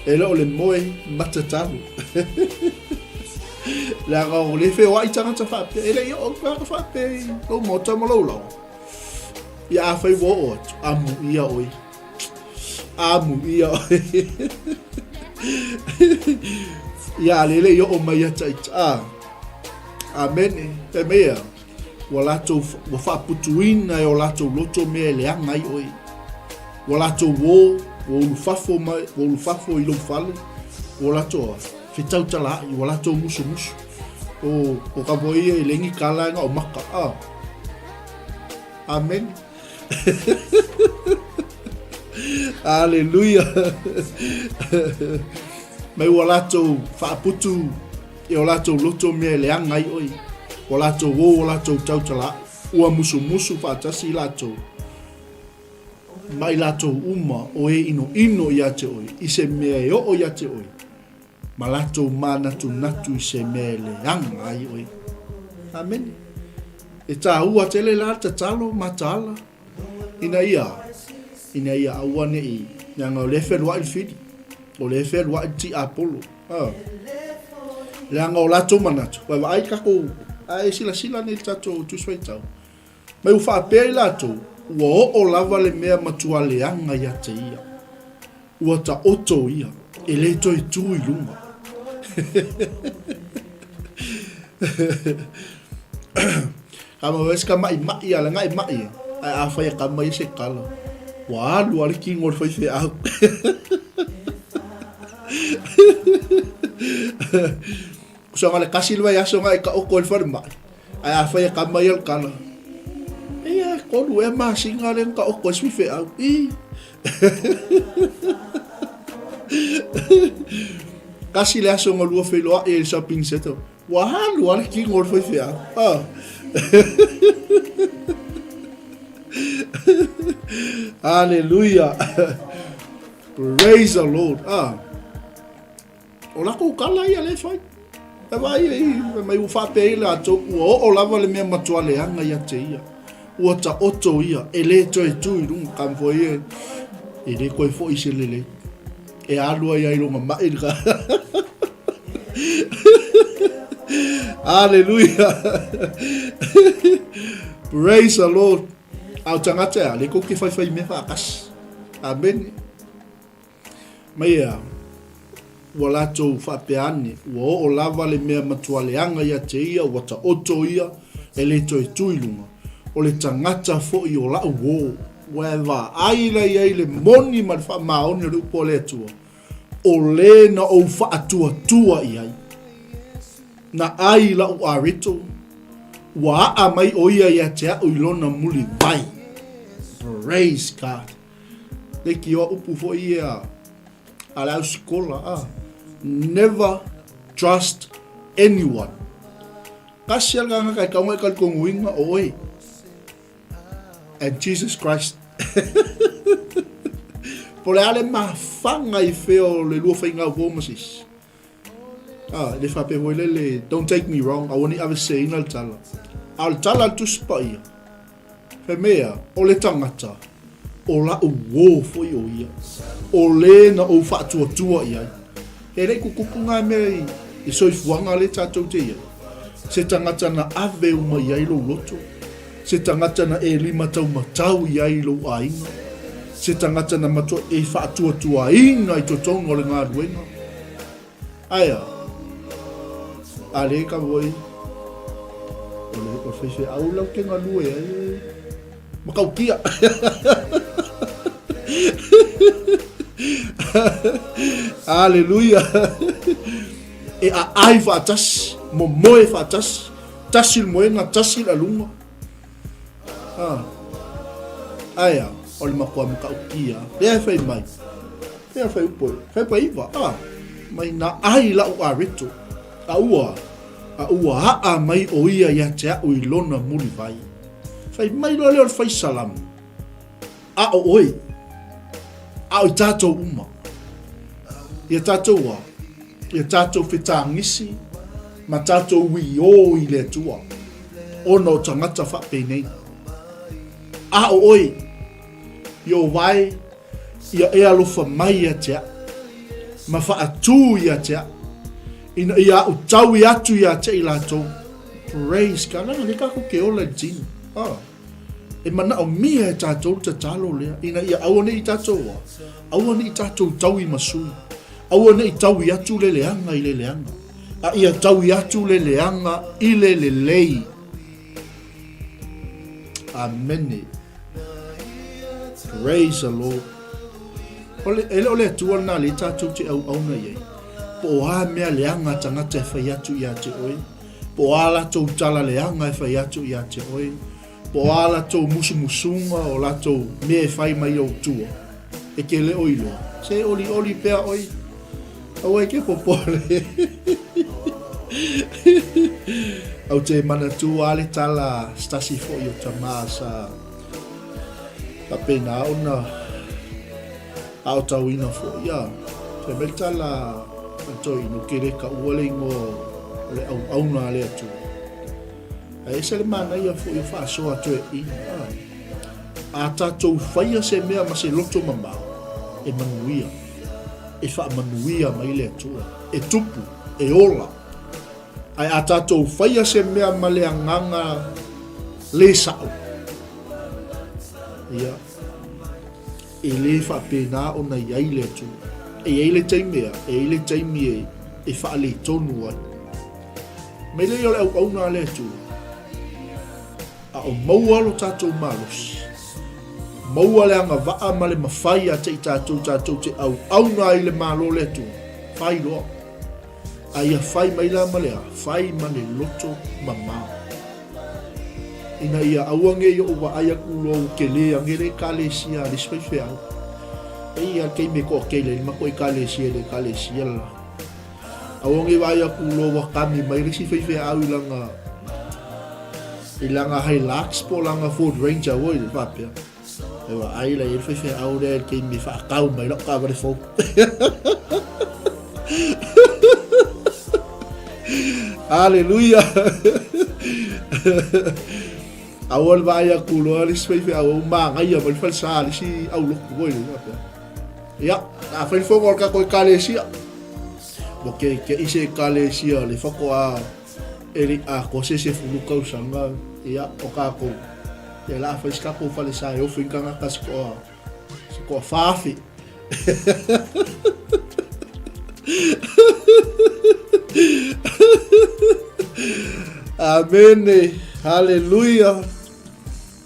E le o le moe, matatalo. Leaga o le feoai tagata faapea. E le i oo tagata faapea i lou maota ma lou laoa. Ia afai ua oo atu, amuia oe. Amuia oe. Ia a lele i oo mai ia taita. Ah. Amene. Fai mai ia, ua latou, ua faaputuina e o latou loto mea e leaga ai oe. Ua latou o, ua ulufafo mai, ua ulufafo i lou fale, ua latou a, fetautalaai, ua latou musumusu. O, o ka voi ia i lengi kala e nga o maka. Ah. Amen. Aleluia. Mai ua latou faaputu e o latou loto mea e leaga ai oe. Ua latou o ua latou tautalaai. Ua musumusu faatasi i latou ma i latou uma o e inoino ia te oe, i se mea e oo ia te oe, ma latou mānatunatu i se mea e leaga ai oe. Amene. E tāua tele la le tatalo mataala ina ia, ina ia aua ne i, leaga o lea e feluai le fili, o lea e feluai le tiapolo. Ah. Leaga o latou manatu, ua vaai takou, a e silasila nei i le tatou Tusi Faitau, mai ua faapea i latou, ua oo lava le mea matua leaga ia te ia. Ua taoto ia, e le toe tū i luga. Ka mau e se ka maʻimaʻi a leaga e maʻi e, ae afai e kama ia se kala, ua alu a le kino o le faifeau. Kusa le kasi le vaiaso nga e taoto e le falemai, Ae afai e kama ia le tala, Eia, e kolu ea masina lea na taoto ai si faifeau. Ii. Kasi le aso na lua feiloai ai i le shopping centre, ua alu lava le kino o le faifeau. Ah. Hallelujah. Praise the Lord. Ah. O lakou kala ia lea e fai. E vaai ai, fai mai ua faapea ai latou, ua oo lava le mea matua leaga ia te ia. Ua taoto ia, e le toe tu i luga, ka foi e, e le koe foi se lelei. E alu ai ai lona mai le ka. Hallelujah. Praise the Lord. A o tagata e a, le kou ke whaiwhai mea whaakasi. Amen. Mai ea, ua latou faapea ane, ua oo lava le mea matua leaga ia te ia, ua taoto ia, e le toe tu i luga, o le tagata foi o la'u uō, ua e vaai la i ai le moni ma le faamaoni o le upu a le Atua, o le na ou faatuatua i ai. Na ai la'u areto, ua a'a mai o ia ia te a'u i lona muliwai. Praise God. Leitioa upu foi ia a le au sikola, ah. Never trust anyone. Kasi a le gagaka e kaunga i kalikonuina o oe. And Jesus Christ. Po le a le mafanga i fea o le lua faigau fou ma se isi. Ah, e le faapea foi lele, don't take me wrong, aua ne i aveseseina le tala. A o le tala a le Tusi Paia. Fai mai a, o le tagata, o la'u uō foi o ia, o lē na ou faatuatua i ai. E leʻi kukupu ngā mea i i soifuaga lē tatou te i ai. Se tagata na ave uma i ai lou loto, se tagata na e limataumatau i ai i lou aiga, se tagata na matua e faatuatuaina i totonu o le galuega. Aea, a lē ka voi, o le, o le faifeau lau te galue ai e matautia. Aleluia. E aai faatasi, momoe faatasi, tasi le moega, tasi le aluga. Ah. Aea, o le matua matautia. Lea e fai mai. Lea fai upo, fai pa iva. Ah. Mai na ai lau areto. A ua, a ua aa mai o ia ia te a'u i lona muliwai. Fai mai loa lea o le fai salamo. A o oe, a o i tātou uma. Ia tātou a, ia tātou fetāgisi ma tātou wiō i le Atua, ona o tagata faapenei. A o oe, i o wae, ia e alofa mai ia te a'u, ma faatū ia te a'u, ina ia a'u taui atu ia te i latou. Praise God. Leaga lea kākou ke ola i le tino. Ah. E manaʻomia e tātou le tatalo lea, ina ia aua neʻi tātou a, aua neʻi tātou taui ma sui, aua neʻi taui atu le leaga i le leaga, a ia taui atu le leaga i le lelei. Amene. Praise the Lord. O le, e le o le Atua lena lea tātou te auauna i ai. Po o a mea leaga a tagata e fai atu ia te oe, po o a latou tala leaga e fai atu ia te oe, po o a latou musumusuga o latou mea e fai mai ou tua, e ke le o iloa, se olioli pea oe, aua e ke popole. Au te manatua a le tala se tasi foi o tama sa faapena ona aotauina foi a fai mai le tala a toeaina ke le taua le igoa o le auauna a le Atua. Ae ese le manaia foi o faasoa toeaina a a tatou faia se mea ma se loto mamao e manuia, e faamanuia mai le Atua, e tupu, e ola. Ae a tatou faia se mea ma le agaga le sa'o, ia, e le faapena ona i ai le Atua. E i ai le taimi e, e i ai le taimi e, e faaletonu ai. Mai lea o le auauna a le Atua, a o maua lo tatou malosi, maua le agavaa ma le mafai ia te i tatou tatou te auauna ai i le Malo o le Atua, fai loa. A ia fai mai la ma le a? Fai ma le loto mamao. Ina ia aua ne i oʻu vaai aku loa ua tele ane le Ekalesia a le isi faifeau. E i ai le taimi e toatele ai le matou Ekalesia i le Ekalesia la. Aua ne i vaai aku loa ua kami mai le isi faifeau i lana i lana Hilux po o lana Ford Ranger foi le faapea. E vaai la i ai le faifeau lea i le taimi e faatau mai lau taavale fou. Aleluia! Aua le vaai atu loa le isi faifeau au manaia mai le falesa a le isi aulotu foi lea faapea. Ia, a fai le fono a le tatou Ekalesia. Ua kekeʻi se Ekalesia le faatoa E le i atoa se 10 tausaga, ia, o tatou, ia la a fai se tatou falesa e ofi ai tagata se toa, se toa 4,000. Amene, haleluia.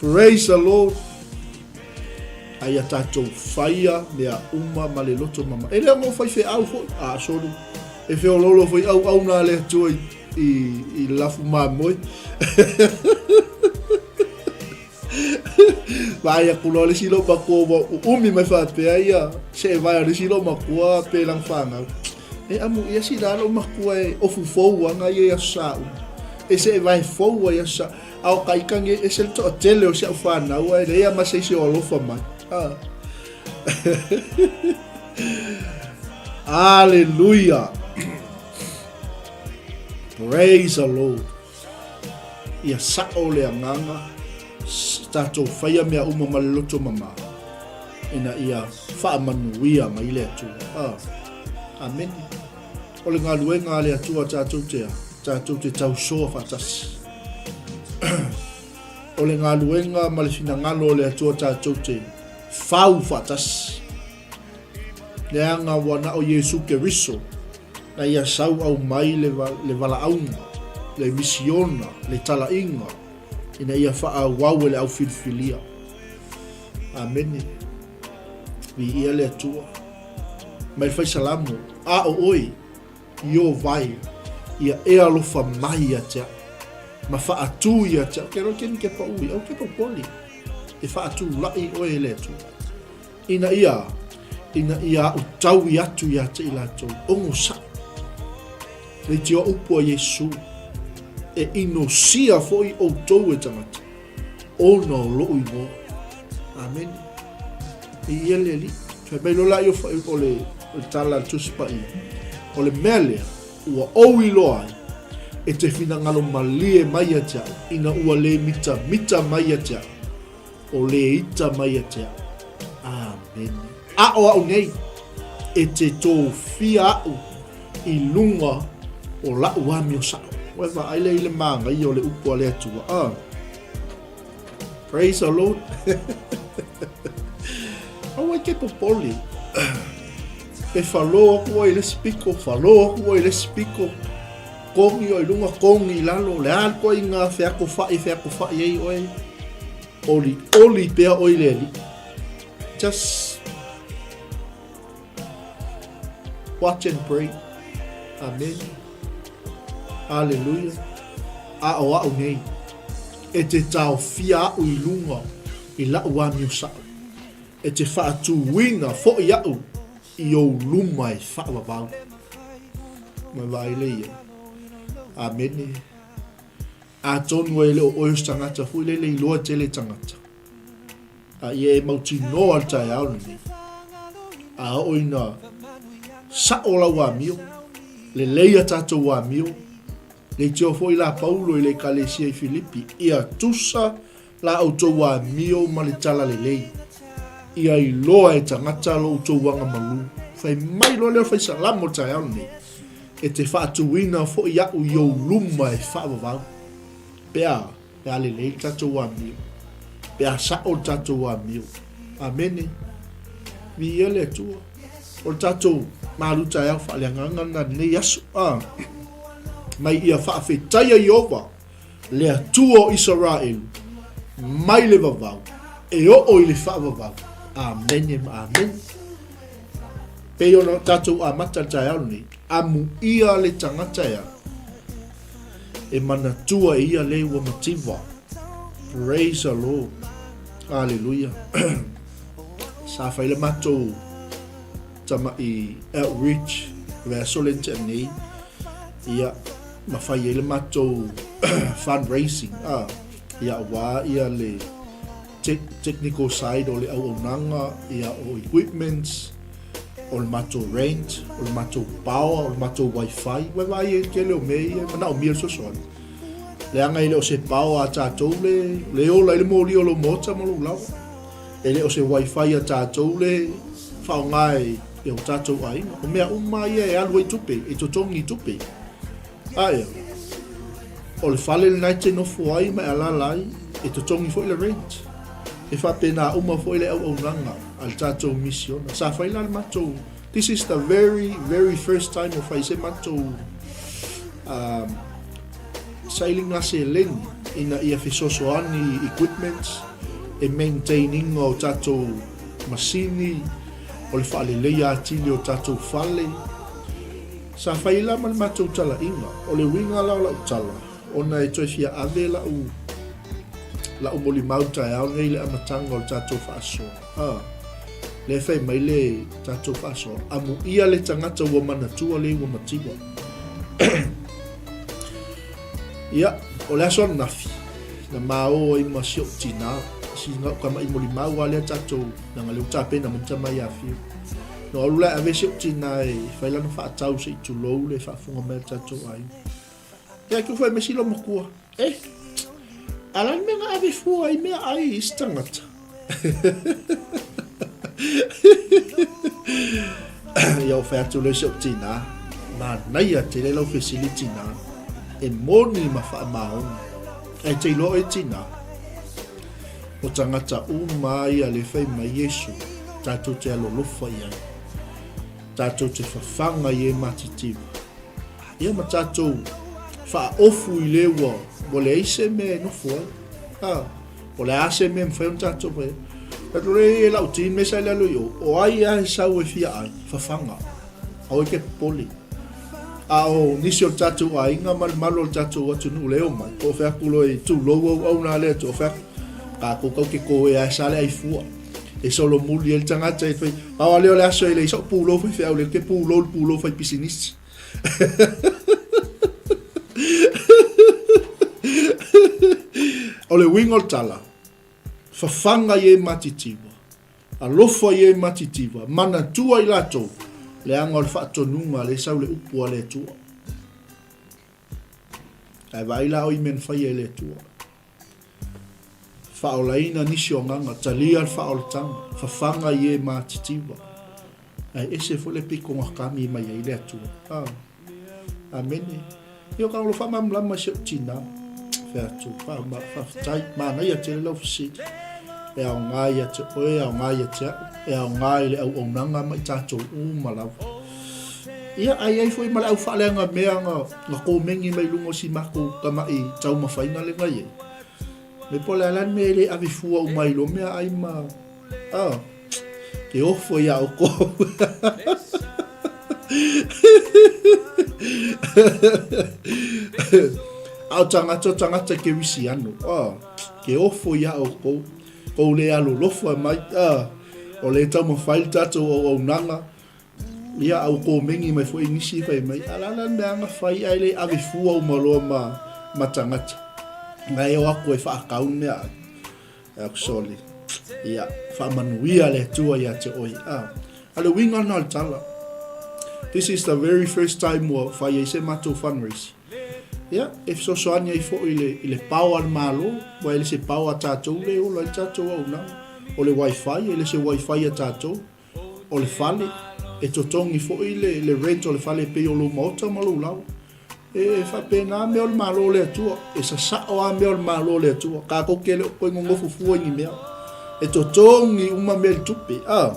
Praise the Lord. A ia tatou faia mea uma ma le loto mama. E le o mo faifeau foi. Ah, sorry. E feololo foi auauna a le Atua i, i, i le lafu mamoe. Vaai aku loa le isi lou matua ua uumi mai faapea ia se e vae o le isi lou matua pe lana fanau. E amu ia sila lou matua e ofu fou ana ia i aso sa uma. E se e vae fou ai aso sa. A o ka ika nei, ese le toatele o si au fanau ae leai ma se isi o alofa mai. Ah. Aleluia. Praise the Lord. Ia sa'o le agaga. tatou faia mea uma ma le loto mama, ina ia faamanuia mai le Atua. Ah, amene. O le galuega a le Atua tatou te a, tatou te tausoa faatasi. O le galuega ma le finagalo o le Atua tatou te fau faatasi. Leaga ua na o Iesu Keriso na ia sauau mai le, le valaauga, le misiona, le talaiga, ina ia faaauau e le au filifilia. Amene. Viia le Atua. Mai le Faisalamo, a o oe, Ieova e, ia e alofa mai ia te au, ma faatū ia te au. Ke roa ke ni ke paui, au ke popoli, e faatūlaʻi oe e le Atua. Ina ia, ina ia aʻu taui atu ia te i latou, ogosaʻi. Leitioa upu a Iesu, e inosia foʻi ʻoutou e tagata, ona o loʻu igoa. Amene. I ia le Alii. Fai mai loa laia o le, o le tala a le Tusi Paia, o le mea lea, ua ou iloa ai, e te finagalo malie mai ia te au, ina ua le mitamita mai ia te au, o le ita mai ia te au. Amene. A o au nei, e te tofia aʻu i luga o laʻu amio saʻo. Ua e vaai lea i le māgaia o le upu a le Atua. Ah. Praise the Lord. Aua e te popole. E whalo aku ai le isi piko, whalo aku ai le isi piko. Kongi oi lunga, kongi i lalo. Le a koe i ngā wheako whai, wheako whai ei oe. Oli, oli pea oi le ali. Just watch and pray. Amen. Hallelujah. A o au nei. E te taofia aʻu i lunga i laʻu amio saʻo. E te faatūina foʻi aʻu i ou luma e faavavau. Mai vaai le ia. Amene. Atonu e le o oe o se tagata foi lele iloa tele tagata. A ia e mautinoa le taeao lenei. A oo ina saʻo lau amio, lelei a tatou amio, leitioa foi la Paulo i le ekalesia i Filipi, ia tusa la outou amio ma le talalelei, ia iloa e tagata lo outou agamalu. Fai mai loa lea o le Faisalamo i le taeao lenei, E te faatūina foi aʻu i ou luma e faavavau. Pe a? Pe a lelei le tatou amio. Pe a saʻo le tatou amio. Amene. Viia le Atua. O le tatou malu taeao faaleagaga lena lenei aso. Ah. Mai ia faafetaia Ieova, le Atua o Isaraelu, mai le vavau, e oo i le faavavau. Amene ma amene. Pei ona tatou amata le taeao lenei, amuia le tagata e alu. E manatua e ia le ua mativa. Praise the Lord. Hallelujah. Sa fai le matou tamaʻi outreach le aso le tea nei. Ia, ma fai ai le matou fundraising. Ah, ia aua ia le technical side o le auaunaga, ia o equipments, o le matou rent, o le matou power, o le matou wifi. Ua vaai ai le tele o mea ia e manaomia le fesoasoani. Leaga e le o se power a tatou le, le ola ai le moli o lou maota ma lou laoa. E le o se wifi a tatou le faaaoga e e o tatou aiga. O mea uma ia e alu ai tupe, e totogi i tupe. Aia, o le fale lena e te nofo ai ma e alaala ai, e totogi foi le rent. E faapena uma foi le auaunaga a le tatou misiona. Sa fai la le matou, this is the very, very first time o fai se matou um, sailiga seleni ina ia fesoasoani equipments, e maintain ina o tatou masini, o le faaleleia atili o tatou fale. Sa fai la ma le matou talaiga. O le uiga la o lau tala, ona e toe fia ave lau, lau molimau taeao nei i le amataga o le tatou faasoa. A, lea e fai mai le tatou faasoa, amuia le tagata ua manatua le ua mativa. Ia, o le aso ananafi, na ma o ai ma si ou tinā, si ga'u tamaʻi molimau a lea tatou, leaga lea ua tapena mai le tama ia Fiu. No alu la e ave si ou tina e fai lana faatau se i tulou le faafofoga mai a le tatou aiga. Ia, ke fai mai si lou matua, eh! A la le mea na ave fua ai mea ai i isi tagata. Ia ou fai atu lea i si ou tinā, manaia tele lau fesili tinā, e moni ma faamaoni. Ae te iloa oe tinā, o tagata uma ia le fai mai Iesu, tatou te alolofa i ai, tatou te fafaga i e matitiva. Ia ma tatou faaofu i le ua ua leai se mea e nofo ai. Ha, o le a se mea e mafai ona tatou faia. Tatou le e lau ti me sa i lalo i o, o ai a e sau e fia ai, fafaga. Aua e te popole. A o nisi o le tatou aiga ma le malu o le tatou atunuu le o mai, po o fea atu loa i tulou auauna a le Atua, o fea atu, tatou tau te toe a e sa le ai fua. E solomuli ai le tagata e fai, pau lava lea o le aso e leai sau pulou faifeau, lea ou te pulou i le pulou faipisinisi. O le uiga o le tala, fafaga i e matitiva, alofa i e matitiva, manatua i latou, leaga o le faatonuga lea e sau i le upu a le Atua. Ae vaai la oe i mea na faia e le Atua. Faaolaina nisi o agaga, talia le faaolataga, fafaga i e matitiva. Ae ese foi le pito na kami mai ai le Atua. Ah. Amene. Ia ka olo faamalamalama i si ou tinā. Fai atu, faafetai, manaia tele lau fesili. E aoga ia te oe, e aoga ia te au, e aoga i le auaunaga ma i tatou uma lava. Ia, a i ai foi ma le au faaleaga mea na, na komeni mai luga o si matou tama'i taumafaiga lea na i ai. Me po o le a la le mea e le ave fua uma ai loa meaai ma, ah, ke ofo iā ʻoukou. A o tagata, o tagata kerisiano, ah, ke ofo iā ʻoukou, kou le alolofa mai, ah, o lea e taumafai le tatou auaunaga, Ia, a ua komeni mai foi nisi fai mai, a la le mea na fai ae le ave fua uma loa ma, ma tagata. Na e o atu e faatau le meaai. Fai atu, Sole, ia, faamanuia le Atua ia te oe. A, a le uiga lena o le tala. This is the very first time ua fai ai se matou fundraising. Ia, e fesoasoani ai foi i le, i le pao a le Malo, aua e le se pao a tatou le ola ai le tatou auaunaga. O le wifi, e le se wifi a tatou. O le fale, e totogi foi le, le rent o le fale e pei o lou maota ma lou laoa. E faapena mea o le Malo o le Atua. E sasao lava mea o le Malo o le Atua. Tatou te le o toe nonofo fua i ni mea. E totogi uma mea i le tupe. A.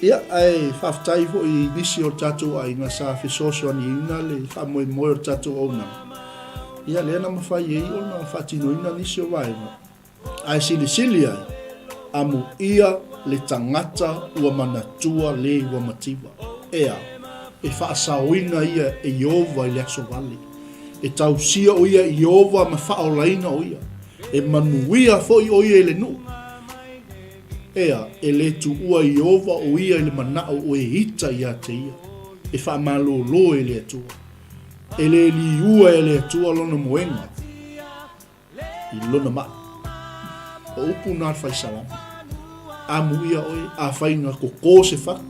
Ia, ae faafetai foi i nisi o tatou aiga sa fesoasoaniina le faamoemoe o le tatou auaunaga. Ia, lea na mafai ai ona faatinoina nisi o vaega. Ae silisili ai, amuia le tagata ua manatua le ua mativa. Ea, e faasaoina ia e Ieova i le aso vale. E tausia o ia i Ieova ma faaolaina o ia. E manuia foi o ia i le nuu. Ea, e le tuua e Ieova o ia i le manao o e ita ia te ia. E faamalōlō e le Atua. E le liua e le Atua lona moega. I lona maʻi. O upu na le fai salamo. Amuia oe, afai na koko se fatu,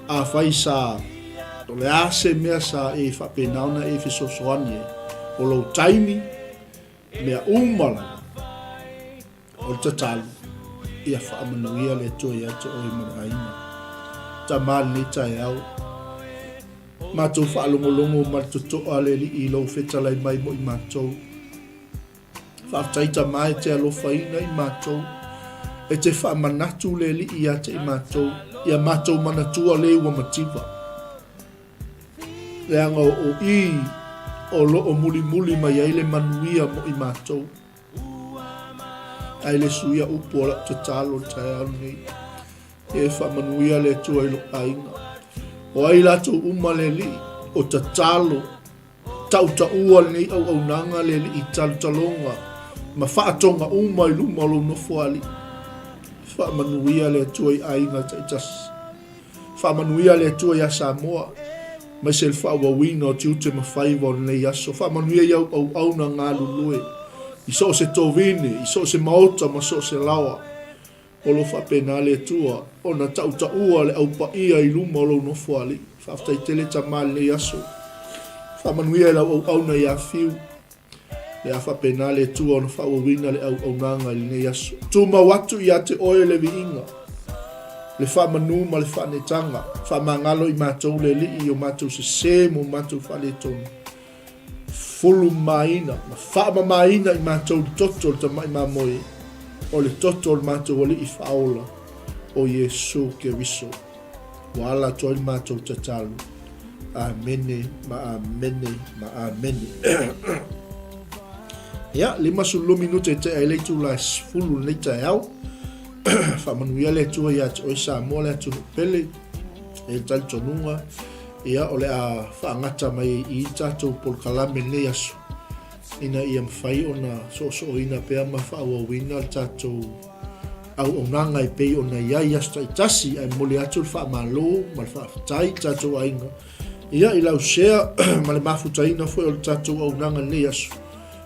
afai sa, o le a se mea sa e faapena ona e fesoasoani ai, o lou taimi, mea uma lava, o le tatalo, ia faamanuia le Atua ia te oe ma le aiga. Tama lenei taeao, Matou faalogologo ma le totoa le Alii i lou fetalai mai mo i matou. Faafetai Tama e te alofaina i matou, e te faamanatu le Alii ia te i matou, ia matou manatua le ua mativa. Leaga o i o loo mulimuli mai ai le manuia mo i matou. Ae le suia upu o lau tatalo i le taeao lenei. E faamanuia le Atua i lou aiga. O ai latou uma le Alii, o tatalo, tautaua lenei auaunaga le Alii i talotaloga ma faatoga uma i luma o lou nofo alii. Faamanuia le Atua i aiga taitasi. Faamanuia le Atua ia Samoa, aemaise le faaauauina o tiute ma faiva o lenei aso. Faamanuia i au auauna galulue i so o se tovine, i so o se maota ma so o se laoa. O lo o faapena le Atua ona tautaua le au paia i luma o lou nofo alii. Faafetai tele Tama i lenei aso. Faamanuia i lau auauna ia Fiu. Le a faapena le Atua ona faaauauina le auaunaga i lenei aso. Tumau atu ia te oe le viiga, le faamanu ma le faaneetaga. Faamagalo i matou le Alii i o matou sese ma o matou faaletonu. Fulu mamaina ma faamamaina i matou le toto o le tamai mamoe, o le toto o le matou Alii faaola, o Iesu Keriso. Ua ala atu ai le matou tatalo. Amene ma amene ma amene. Ia, 52 minute e tea ai le itula e 10 lenei taeao. Faamanuia le Atua ia te oe Samoa le atunuu pele. E le talitonuga, ia, o le a faagata mai ai i tatou polokalame lenei aso, ina ia mafai ona soosooina pea ma faaauauina le tatou auaunaga e pei ona i ai i aso taitasi, ae momoli atu le faamalo ma le faafetai i le tatou aiga, ia, i lau share ma le mafutaina foi o le tatou auaunaga i lenei aso.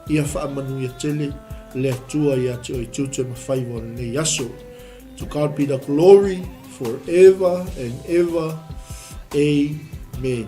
Ia faamanuia tele le Atua ia te oe tiute ma faiva o lenei aso. To God be the glory forever and ever. Amen.